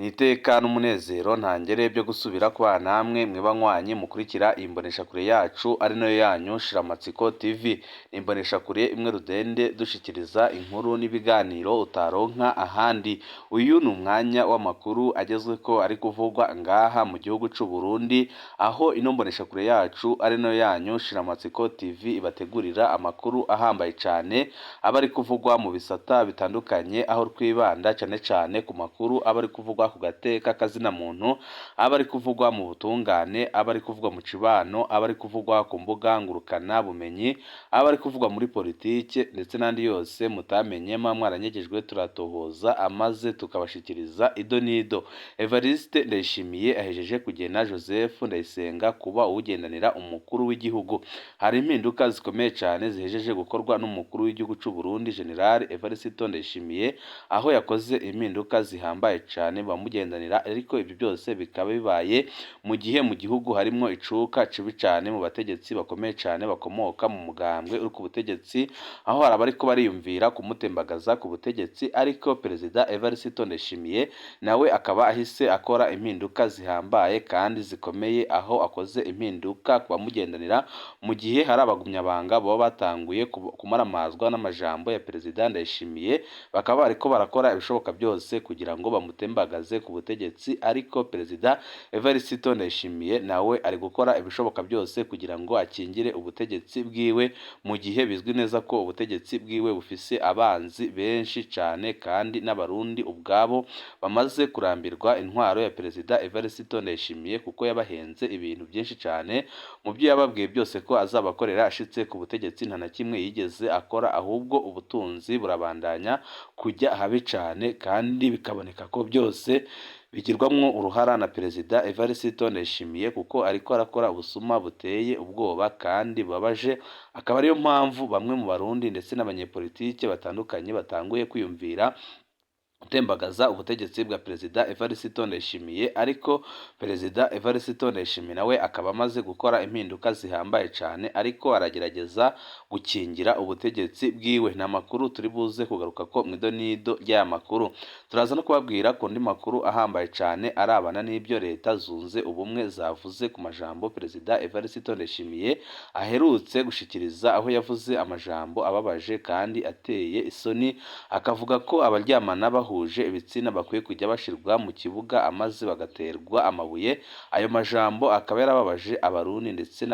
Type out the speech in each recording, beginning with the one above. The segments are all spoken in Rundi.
Ni iteka n'umunezero ntangere byo gusubira kubana namwe mwe banywanyi mukurikira iyi mboneshakure yacu ari nayo yanyu Shiramatsiko TV. Ni imboneshakure imwe rudende dushikiriza inkuru n'ibiganiro utaronka ahandi. Uyu ni umwanya w'amakuru agezweko ari kuvugwa ngaha mu gihugu c'u Burundi, aho ino mboneshakure yacu ari nayo yanyu Shiramatsiko TV ibategurira amakuru ahambaye cane aba ari kuvugwa mu bisata bitandukanye, aho twibanda cane cane ku makuru aba ari kuvugwa ku gateka kazina muntu, aba ari kuvugwa mu butungane, aba ari kuvugwa mu cibano, aba ari kuvugwa ku mbuga ngurukana bumenyi, aba ari kuvugwa muri politike ndetse n'andi yose mutamenye muba mwaranyegejwe, turatohoza amaze tukabashikiriza ido n'ido. Evariste Ndayishimiye ahejeje kugena Joseph Ndayisenga kuba uwugendanira umukuru w'igihugu. Hari impinduka zikomeye cane zihejeje gukorwa n'umukuru w'igihugu c'u Burundi General Evariste Ndayishimiye, aho yakoze impinduka zihambaye cane bamugendanira, ariko ibyo byose bikaba bibaye mu gihe mu gihugu harimwo icuka cibi cane mu bategetsi bakomeye cane bakomoka mu mugambwe uri ku butegetsi, aho hari abariko bariyumvira kumutembagaza ku butegetsi, ariko Perezida Evariste Ndayishimiye nawe akaba ahise akora impinduka zihambaye kandi zikomeye, aho akoze impinduka ku bamugendanira mu gihe hari abagumyabanga baba batanguye kumaramazwa n'amajambo ya Perezida Ndayishimiye, bakaba bariko barakora ibishoboka byose kugira ngo bamutembagaze ku butegetsi, ariko Perezida Evariste Ndayishimiye nawe ari gukora ibishoboka byose kugira ngo akingire ubutegetsi bwiwe, mu gihe bizwi neza ko ubutegetsi bwiwe bufise abanzi benshi cane kandi n'Abarundi ubwabo bamaze kurambirwa intwaro ya Perezida Evariste Ndayishimiye, kuko yabahenze ibintu byinshi cane mu byo yababwiye byose ko azabakorera ashitse ku butegetsi nta na kimwe yigeze akora, ahubwo ubutunzi burabandanya kujya habi cane kandi bikaboneka ko byose bigirwamwo uruhara na Perezida Evariste Ndayishimiye, kuko ariko arakora ubusuma buteye ubwoba kandi bubabaje, akaba ariyo mpamvu bamwe mu Barundi ndetse n'abanyepolitike batandukanye batanguye kwiyumvira gutembagaza ubutegetsi bwa Perezida Evariste Ndayishimiye, ariko Perezida Evariste Ndayishimiye nawe akaba amaze gukora impinduka zihambaye cane, ariko aragerageza gukingira ubutegetsi bwiwe. Ni amakuru turi buze kugaruka ko mw'idonido ry'aya makuru. Turaza no kubabwira ku ndi makuru ahambaye cane arabana n'ibyo Leta Zunze Ubumwe zavuze ku majambo Perezida Evariste Ndayishimiye aherutse gushikiriza, aho yavuze amajambo ababaje kandi ateye isoni, akavuga ko abaryamana bahuje ibitsina bakwiye kujya bashirwa mu kibuga amaze bagaterwa amabuye. Ayo majambo akaba yarababaje Abarundi ndetse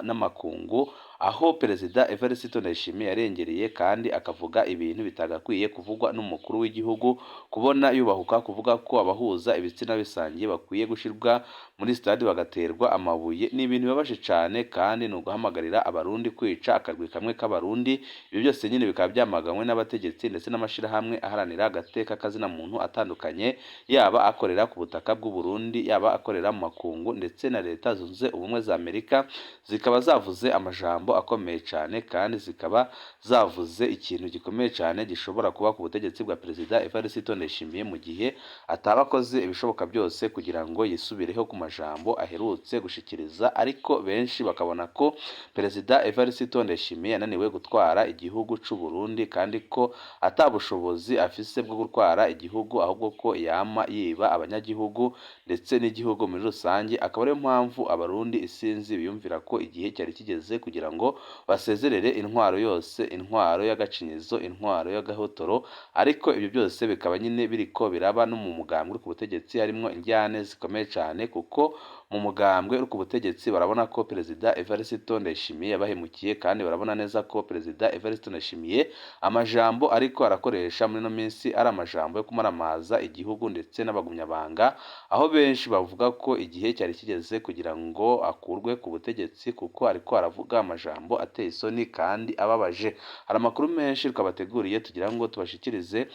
n'amakungu, aho Perezida Evariste Ndayishimiye yarengereye kandi akavuga ibintu bitagakwiye kuvugwa n'umukuru w'igihugu, kubona yubahuka kuvuga ko abahuza ibitsina bisangiye bakwiye gushirwa muri stade bagaterwa amabuye. Ni ibintu bibabaje cane kandi ni uguhamagarira Abarundi kwica akarwi kamwe k'Abarundi. Ibyo byose nyine bikaba byamaganywe n'abategetsi ndetse n'amashirahamwe aharanira agateka kazina muntu atandukanye, yaba akorera ku butaka bw'u Burundi, yaba akorera mu makungu, ndetse na Leta Zunze Ubumwe za Amerika zikaba zavuze amajambo akomeye cane kandi zikaba zavuze ikintu gikomeye cane gishobora kuba ku butegetsi bwa Perezida Evariste Ndayishimiye mu gihe ataba akoze ibishoboka byose kugira ngo yisubireho ku majambo aherutse gushikiriza, ariko benshi bakabona ko Perezida Evariste Ndayishimiye yananiwe gutwara igihugu c'u Burundi kandi ko ata bushobozi afise bwo gutwara igihugu, ahubwo ko yama yiba abanyagihugu ndetse n'igihugu muri rusange, akaba ariyo mpamvu Abarundi isinzi biyumvira ko igihe cyari kigeze kugira ngo basezerere intwaro yose, intwaro y'agacinyizo, intwaro y'agahotoro, ariko ibyo byose bikaba nyine biriko biraba no mu mugambwe uri ku butegetsi harimwo indyane zikomeye cane, kuko mu mugambwe uri ku butegetsi barabona ko Perezida Evariste Ndayishimiye yabahemukiye, kandi barabona neza ko Perezida Evariste Ndayishimiye amajambo ariko arakoresha muri ino minsi ari amajambo yo kumaramaza igihugu ndetse n'abagumyabanga, aho benshi bavuga ko igihe cyari kigeze kugira ngo akurwe ku butegetsi, kuko ariko aravuga amajambo ateye isoni kandi ababaje. Hari amakuru menshi twabateguriye tugira ngo tubashikirize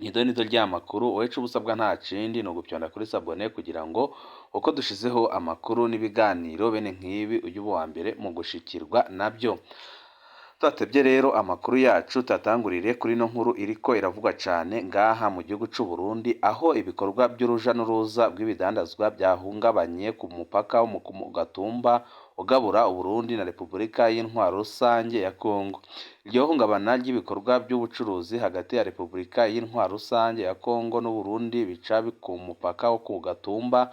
mw'idonido ry'aya makuru, wowe ico uba usabwa nta kindi ni ugupyonda kuri sabone kugira ngo uko dushizeho amakuru n'ibiganiro bene nk'ibi ujye uba uwa mbere mu gushikirwa nabyo. Tudatevye rero amakuru yacu tuyatangurire kuri ino nkuru iriko iravugwa cane ngaha mu gihugu c'u Burundi, aho ibikorwa by'uruja n'uruza rw'ibidandazwa byahungabanye ku mupaka wo mu Gatumba ugabura Uburundi na Repubulika y'Intwaro Rusange ya Kongo. Iryo hungabana ry'ibikorwa by'ubucuruzi hagati ya Repubulika y'Intwaro Rusange ya Kongo n'Uburundi bica ku mupaka wo ku Gatumba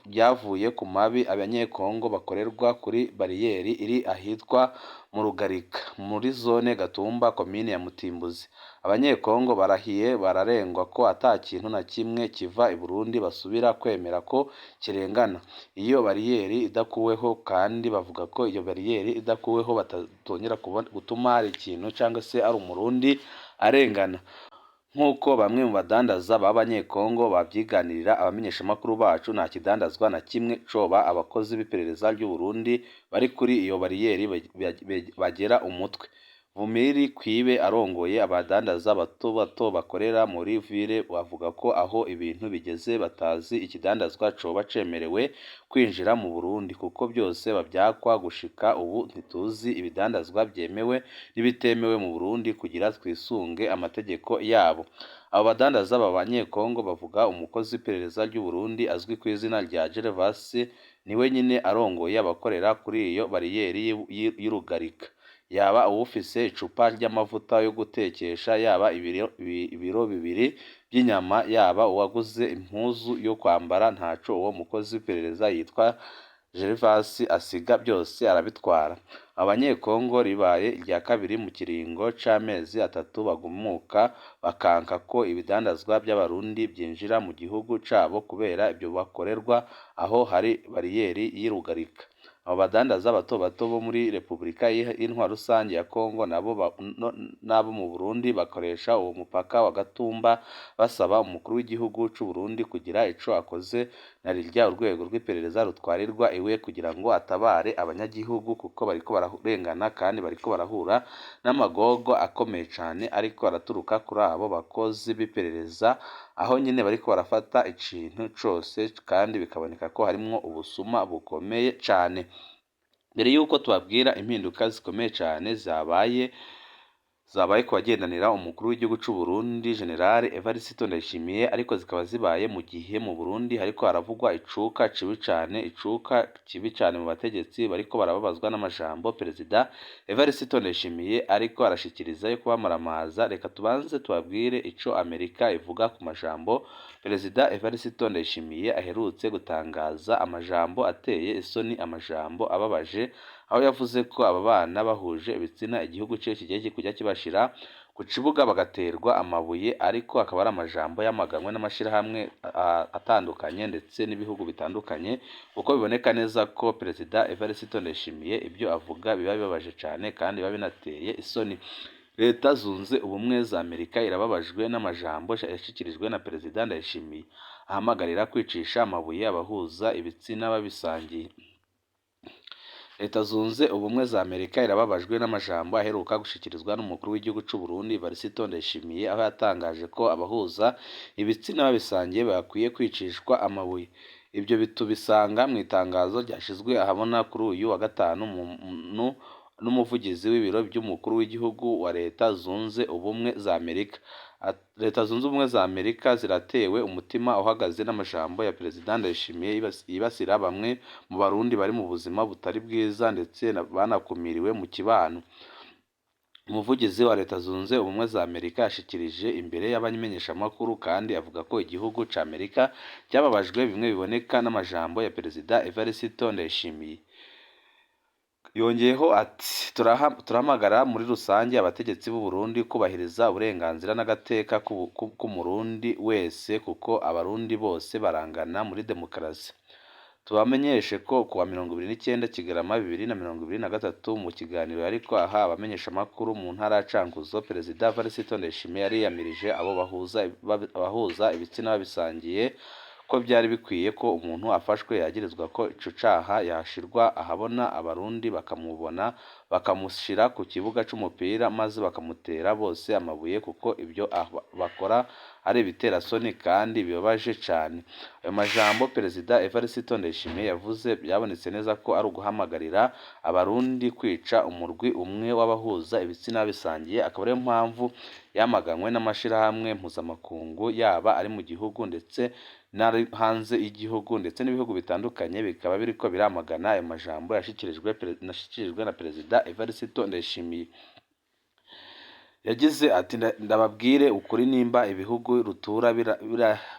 ryavuye ku mabi abanyekongo bakorerwa kuri bariyeri iri ahitwa mu Rugarika muri zone Gatumba, komine ya Mutimbuzi. Abanyekongo barahiye bararengwa ko ata kintu na kimwe kiva i Burundi basubira kwemera ko kirengana iyo bariyeri idakuweho, kandi bavuga ko iyo bariyeri idakuweho batazongera gutuma hari ikintu cyangwa se ari umurundi arengana. Nk'uko bamwe mu badandaza b'abanyekongo babyiganirira abamenyeshamakuru bacu, nta kidandazwa na kimwe coba abakozi b'iperereza ry'u Burundi bari kuri iyo bariyeri bagera umutwe. Vumiri Kwibe arongoye abadandaza bato bato bakorera muri ville bavuga ko aho ibintu bigeze batazi ikidandazwa coba cemerewe kwinjira mu Burundi kuko byose bavyakwa. Gushika ubu ntituzi ibidandazwa vyemewe n'ibitemewe mu Burundi kugira twisunge amategeko yabo. Abo badandaza b'abanyekongo bavuga umukozi w'iperereza ry'u Burundi azwi ku izina rya Gervas niwe nyine arongoye abakorera kuri iyo bariyeri y'Urugarika. Yaba uwufise icupa ry'amavuta yo gutekesha, yaba ibiro 2 by'inyama, yaba uwaguze impuzu yo kwambara, ntaco uwo mukozi w'iperereza yitwa Gervas asiga, byose arabitwara. Abanyekongo ribaye irya kabiri mu kiringo c'amezi 3 bagumuka bakanka ko ibidandazwa by'abarundi byinjira mu gihugu cabo kubera ibyo bakorerwa aho hari bariyeri y'Irugarika. Abo badandaza bato bato bo muri Repubulika y'Intwaro Rusange ya Kongo n'abo mu Burundi bakoresha uwo mupaka wa Gatumba basaba umukuru w'igihugu c'u Burundi kugira ico akoze na rirya urwego rw'iperereza rutwarirwa iwe kugira ngo atabare abanyagihugu kuko bariko bararengana kandi bariko barahura n'amagogo akomeye cane ariko araturuka kuri abo bakozi b'iperereza, aho nyine bariko barafata ikintu cose kandi bikaboneka ko harimwo ubusuma bukomeye cane. Mbere y'uko tubabwira impinduka zikomeye cane zabaye ku bagendanira umukuru w'igihugu c'u Burundi General Evariste Ndayishimiye, ariko zikaba zibaye mu gihe mu Burundi hariko haravugwa icuka cibi cane, icuka kibi cane mu bategetsi bariko barababazwa n'amajambo Perezida Evariste Ndayishimiye ariko arashikiriza yo kubamaramaza. Reka tubanze tubabwire ico Amerika ivuga ku majambo Perezida Evariste Ndayishimiye aherutse gutangaza, amajambo ateye isoni, amajambo ababaje, aho yavuze ko aba bana bahuje ibitsina igihugu ciwe kigiye kujya kibashira ku kibuga bagaterwa amabuye, ariko akaba ari amajambo yamaganwe n'amashirahamwe atandukanye ndetse n'ibihugu bitandukanye, kuko biboneka neza ko Perezida Evariste Ndayishimiye ibyo avuga biba bibabaje cane kandi biba binateye isoni. Leta Zunze Ubumwe za Amerika irababajwe n'amajambo yashikirijwe na Perezida Ndayishimiye ahamagarira kwicisha amabuye abahuza ibitsina babisangiye. Leta Zunze Ubumwe za Amerika irababajwe n'amajambo aheruka gushikirizwa n'umukuru w'igihugu c'u Burundi Evariste Ndayishimiye, aho yatangaje ko abahuza ibitsina babisangiye bakwiye kwicishwa amabuye. Ibyo tubisanga mu itangazo ryashizwe ahabona kuri uyu wa gatanu n'umuvugizi w'ibiro by'umukuru w'igihugu wa Leta Zunze Ubumwe za Amerika. Leta Zunze Ubumwe za Amerika ziratewe umutima uhagaze n'amajambo ya Perezida Ndayishimiye yibasira bamwe mu Barundi bari mu buzima butari bwiza ndetse banakumiriwe mu kibano. Umuvugizi wa Leta Zunze Ubumwe za Amerika yashikirije imbere y'abamenyeshamakuru kandi avuga ko igihugu ca Amerika cyababajwe bimwe biboneka n'amajambo ya Perezida Evariste Ndayishimiye. Yongeyeho ati turahamagara muri rusange abategetsi b'u Burundi kubahiriza uburenganzira n'agateka k'umurundi wese, kuko abarundi bose barangana muri demokarasi. Tubamenyeshe ko kuwa 29 Kigarama 2023 mu kiganiro yariko aha abamenyeshamakuru mu ntara ya Cankuzo, Perezida Evariste Ndayishimiye yariyamirije abo bahuza ibitsina babisangiye ko byari bikwiye ko umuntu afashwe yagirizwa ko ico caha yashirwa ahabona, abarundi bakamubona, bakamushira ku kibuga c'umupira maze bakamutera bose amabuye, kuko ibyo bakora ari ibiterasoni kandi bibabaje cane. Ayo majambo Perezida Evariste Ndayishimiye yavuze byabonetse neza ko ari uguhamagarira abarundi kwica umurwi umwe w'abahuza ibitsina babisangiye, akaba ariyo mpamvu yamaganwe n'amashirahamwe mpuzamakungu yaba ari mu gihugu ndetse n'ari hanze y'igihugu, ndetse n'ibihugu bitandukanye bikaba biriko biramagana ayo majambo yashikirijwe na Perezida Evariste Ndayishimiye. Yagize ati: "Ndababwire ukuri, nimba ibihugu rutura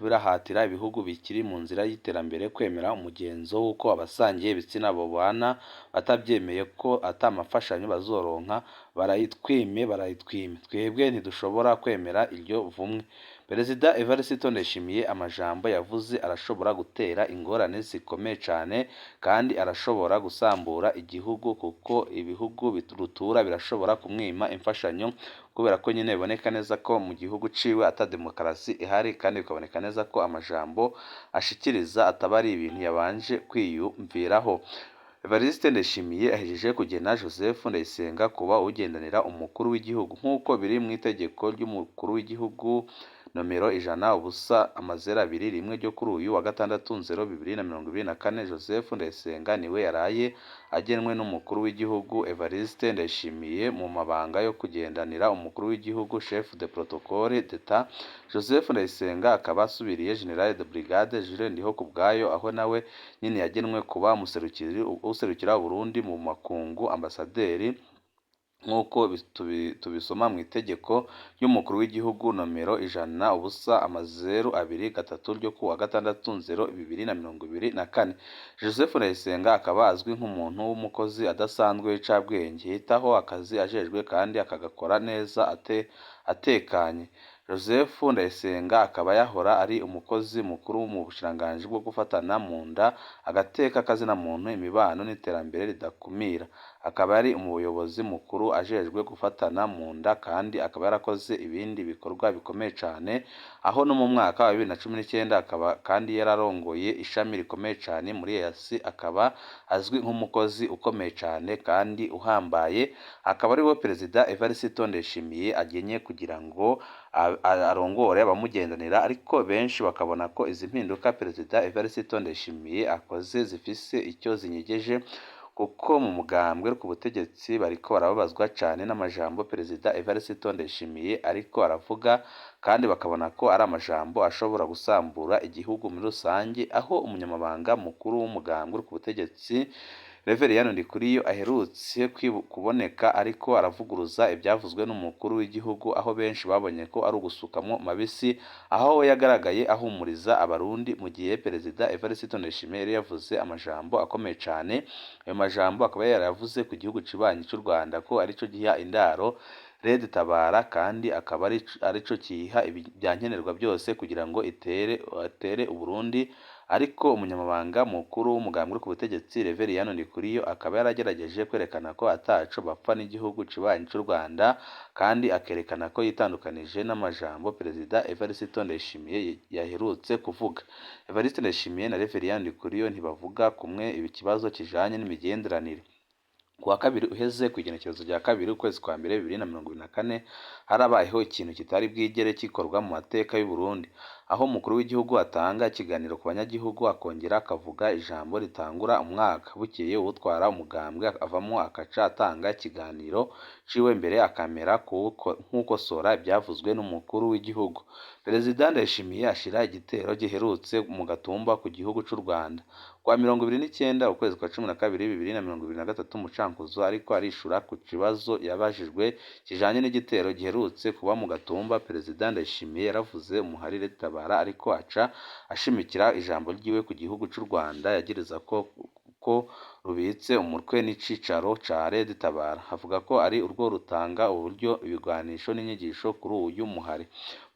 birahatira ibihugu bikiri mu nzira y'iterambere kwemera umugenzo w'uko abasangiye ibitsina bobana batavyemeye ko ata mfashanyo bazoronka, barayitwime, barayitwime. Twebwe ntidushobora kwemera iryo vumwe." Perezida Evariste Ndayishimiye amajambo yavuze arashobora gutera ingorane zikomeye cane kandi arashobora gusambura igihugu, kuko ibihugu rutura birashobora kumwima imfashanyo kubera ko nyine biboneka neza ko mu gihugu ciwe ata demokarasi ihari, kandi bikaboneka neza ko amajambo ashikiriza ataba ari ibintu yabanje kwiyumviraho. Evariste Ndayishimiye ahejeje kugena Joseph Ndayisenga kuba ugendanira umukuru w'igihugu nk'uko biri mu itegeko ry'umukuru w'igihugu nomero 100 0 0 21 ryo kuri uyu wa gatandatu 0 2024. Joseph Ndayisenga niwe yaraye agenwe n'umukuru w'igihugu Evariste Ndayishimiye mu mabanga yo kugendanira umukuru w'igihugu, chef de protocole d'Etat. Joseph Ndayisenga akaba asubiriye Général de Brigade Jules Ndihokubwayo, aho nawe nyine yagenwe kuba userukira Burundi mu makungu, ambasaderi, nk'uko tubisoma mu itegeko ry'umukuru w'igihugu nomero 100 0 0 23 ryo kuwa gatandatu 0 2024. Joseph Ndayisenga akaba azwi nk'umuntu w'umukozi adasanzwe w'incabwenge, yitaho akazi ajejwe kandi akagakora neza atekanye. Joseph Ndayisenga akaba yahora ari umukozi mukuru mu bushikiranganji bwo gufatana mu nda, agateka kazina muntu, imibano n'iterambere ridakumira. Akaba ari umuyobozi mukuru ajejwe gufatana mu nda, kandi akaba yarakoze ibindi bikorwa bikomeye cane, aho no mu mwaka wa 2019 akaba kandi yararongoye ishami rikomeye cane muri EAC. Akaba azwi nk'umukozi ukomeye cane kandi uhambaye, akaba ariwe Perezida Evariste Ndayishimiye agenye kugira ngo arongore abamugendanira. Ariko benshi bakabona ko izi mpinduka Perezida Evariste Ndayishimiye akoze zifise icyo zinyegeje, kuko mu mugambwe ku butegetsi bariko barababazwa cane n'amajambo Perezida Evariste Ndayishimiye ariko aravuga, kandi bakabona ko ari amajambo ashobora gusambura igihugu muri rusange, aho umunyamabanga mukuru w'umugambwe ku butegetsi Reverien Ndikuriyo aherutse kuboneka ariko aravuguruza ibyavuzwe n'umukuru w'igihugu, aho benshi babonye ko ari ugusukamwo mabisi, aho we yagaragaye ahumuriza Abarundi mu gihe Perezida Evariste Ndayishimiye yari yavuze amajambo akomeye cane. Ayo majambo akaba yarayavuze ku gihugu kibanyi cy'u Rwanda, ko arico giha indaro Red Tabara, kandi akaba arico kiyiha ibyankenerwa byose kugira ngo itere Uburundi. Ariko umunyamabanga mukuru w'umugambwe uri ku butegetsi Reverien Ndikuriyo akaba yaragerageje kwerekana ko ataco bapfa n'igihugu kibanyi cy'u Rwanda, kandi akerekana ko yitandukanije n'amajambo Perezida Evariste Ndayishimiye yaherutse kuvuga. Evariste Ndayishimiye na Reverien Ndikuriyo ntibavuga kumwe ikibazo kijanye n'imigenderanire. Ku wa kabiri uheze, ku igenekerezo rya 2 ukwezi kwa mbere 2024, harabayeho ikintu kitari bwigere gikorwa mu mateka y'u Burundi, aho umukuru w'igihugu atanga ikiganiro ku banyagihugu akongera akavuga ijambo ritangura umwaka, bukeye uwutwara umugambwe avamwo akaca atanga ikiganiro ciwe mbere, akamera nk'ukosora ivyavuzwe n'umukuru w'igihugu. Perezida Ndayishimiye ashira igitero giherutse mu Gatumba ku gihugu c'u Rwanda. Kuwa 29 ukwezi kwa 12 2023, mu Cankuzo, ariko arishura ku kibazo yabajijwe kijanye n'igitero giherutse kuba mu Gatumba, Perezida Ndayishimiye yaravuze umuhari Tabara, ariko aca ashimikira ijambo ryiwe ku gihugu c'u Rwanda, yagiriza ko rubitse umutwe n'icicaro ca Red Tabara, avuga ko ari urwo rutanga uburyo, ibigwanisho n'inyigisho kuri uyu muhari.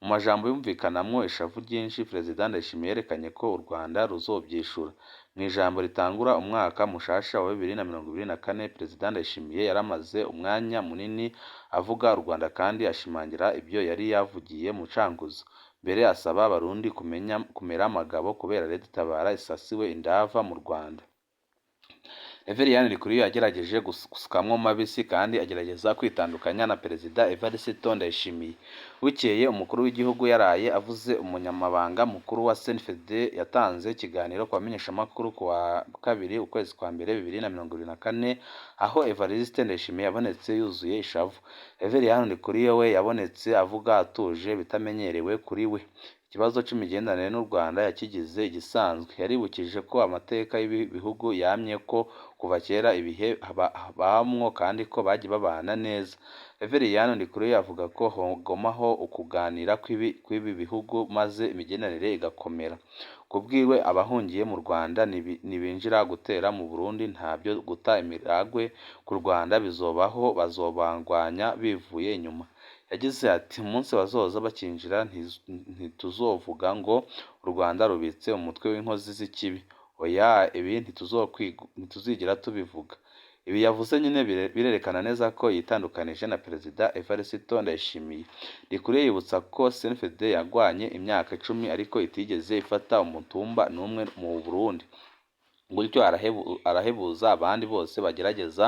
Mu majambo yumvikanamwo ishavu ryinshi, Perezida Ndayishimiye yerekanye ko u Rwanda ruzovyishura. Mu ijambo ritangura umwaka mushasha wa 2024, Perezida Ndayishimiye yaramaze umwanya munini avuga u Rwanda kandi ashimangira ivyo yari yavugiye mu Cankuzo. Mbere asaba Abarundi kumera amagabo kubera Red Tabara isasiwe indava mu Rwanda. Reverien Ndikuriyo yagerageje gusukamwo mabisi kandi agerageza kwitandukanya na Perezida Evariste Ndayishimiye. Bukeye umukuru w'igihugu yaraye avuze, umunyamabanga mukuru wa CNFD yatanze ikiganiro ku bamenyeshamakuru ku wa kabiri ukwezi kwa mbere 2024, aho Evariste Ndayishimiye yabonetse yuzuye ishavu. Reverien Ndikuriyo we yabonetse avuga atuje bitamenyerewe kuri we. Ikibazo c'imigenderanire n'u Rwanda yakigize igisanzwe. Yaribukije ko amateka y'ibi bihugu yamye ko kuva kera ibihe bamwo kandi ko bagiye babana neza. Reveriyani Ndikuriyo avuga ko hogomaho ukuganira kw'ibi bihugu maze imigenderanire igakomera. Kubwiwe abahungiye mu Rwanda nibinjira gutera mu Burundi ntabyo guta imiragwe ku Rwanda bizobaho, bazobagwanya bivuye inyuma. Yagize ati umunsi bazoza bakinjira ntituzovuga ngo u Rwanda rubitse umutwe w'inkozi z'ikibi. Oya, ibi ntituzigera tubivuga. Ibi yavuze nyine birerekana neza ko yitandukanije na Perezida Evariste Ndayishimiye. Ndikuriyo yibutsa ko CNDD yagwanye imyaka 10 ariko itigeze ifata umutumba n'umwe mu Burundi. Gutyo arahebuza abandi bose bagerageza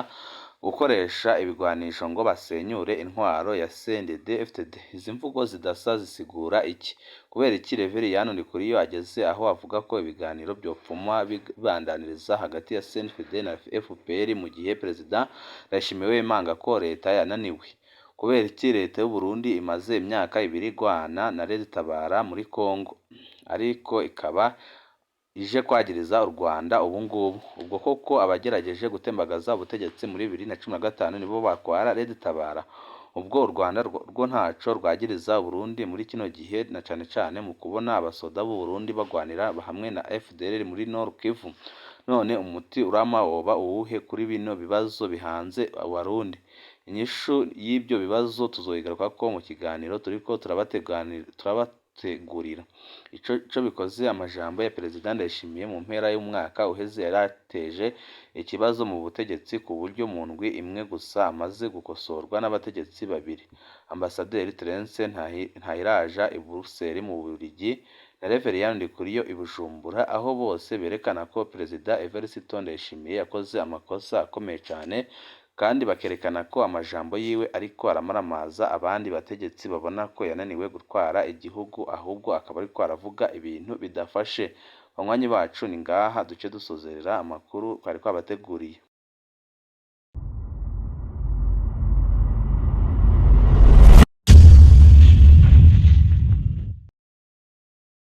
gukoresha ibigwanisho ngo basenyure intwaro ya CNDD FDD. Izi mvugo zidasa zisigura iki? Kubera iki Reveriyani Ndikuriyo ageze aho avuga ko ibiganiro byopfuma bibandaniriza hagati ya CNDD na FPR mu gihe Perezida Ndayishimiye we yemanga ko leta yananiwe? Kubera iki leta y'u Burundi imaze imyaka 2 igwana na Red Tabara muri Congo, ariko ikaba ije kwagiriza u Rwanda ubu ngubu? Ubwo koko abagerageje gutembagaza ubutegetsi muri 2015 nibo batwara Red Tabara? Ubwo u Rwanda rwo ntaco rwagiriza Burundi muri kino gihe, na cane cane mu kubona abasoda b'u Burundi bagwanira hamwe na FDLR muri Nord Kivu? None umuti urama woba uwuhe kuri bino bibazo bihanze Abarundi? Inyishu y'ibyo bibazo tuzoyigarukako mu kiganiro turiko turabategurira. Ico bikoze amajambo ya Perezida Ndayishimiye mu mpera y'umwaka uheze yarateje ikibazo mu butegetsi ku buryo mu ndwi imwe gusa amaze gukosorwa n'abategetsi babiri, Ambasaderi Terence Ntahiraja i Buruseli mu Bubiligi na Reveriyani Ndikuriyo i Bujumbura, aho bose berekana ko Perezida Evariste Ndayishimiye yakoze amakosa akomeye cane, kandi bakerekana ko amajambo yiwe ariko aramaramaza abandi bategetsi babona ko yananiwe gutwara igihugu, ahubwo akaba ariko aravuga ibintu bidafashe. Banywanyi bacu, ni ngaha duce dusozerera amakuru twari twabateguriye.